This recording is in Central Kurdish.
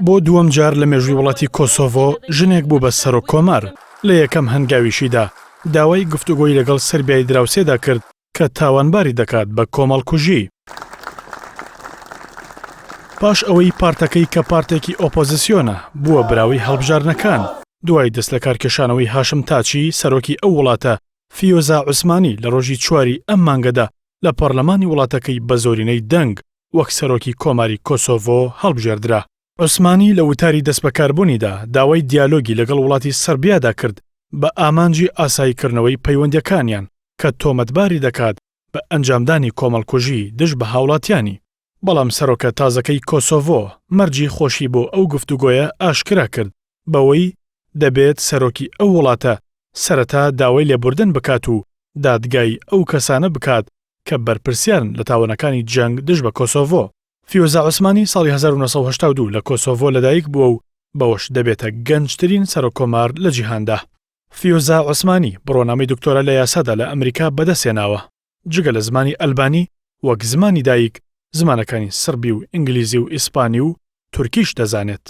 بۆ دووەم جار لە مێژووی وڵاتی کۆسۆڤۆ ژنێک بوو بە سەرۆک کۆمار، لە یەکەم هەنگاویشیدا داوای گفتوگۆی لەگەڵ سربیای دراوسێدا کرد کە تاوانباری دەکات بە کۆمەڵکوژی. پاش ئەوەی پارتەکەی کە پارتێکی ئۆپۆزسیۆنە بووە براوەی هەڵبژاردنەکان، دوای دەستلەکارکێشانەوەی هاشم تاچی سەرۆکی ئەو وڵاتە، فیۆزا عوسمانی لە ڕۆژی چواری ئەم مانگەدا لە پەڕلەمانی وڵاتەکەی بە زۆرینەی دەنگ وەک سەرۆکی کۆماری کۆسۆڤۆ هەڵبژێردرا. عوسمانی لە وتاری دەستبەکاربوونیدا داوای دیالۆگی لەگەڵ وڵاتی سڕبیادا کرد بە ئامانجی ئاساییکردنەوەی پەیوەندییەکانیان کە تۆمەتباری دەکات بە ئەنجامدانی کۆمەڵکوژی دژ بە هاوڵاتیانی. بەڵام سەرۆکە تازەکەی کۆسۆڤۆ مەرجی خۆشی بۆ ئەو گفتوگۆیە ئاشکرا کرد بەوەی دەبێت سەرۆکی ئەو وڵاتە سەرەتا داوای لێبوردن بکات و دادگای ئەو کەسانە بکات کە بەرپرسیارن لە تاوانەکانی جەنگ دژ بە کۆسۆڤۆ. فیۆزا عوسمانی ساڵی 1982 لە کۆسۆڤۆ لەدایک بووە و بەوەش دەبێتە گەنجترین سەرۆککۆمار لە جیهاندا. فیۆزا عوسمانی بڕوانامەی دکتۆرا لە یاسادا لە ئەمریکا بەدەستهێناوە. جگە لە زمانی ئەلبانی وەک زمانی دایک، زمانەکانی سڕبی و ئینگلیزی و ئیسپانی و تورکیش دەزانێت.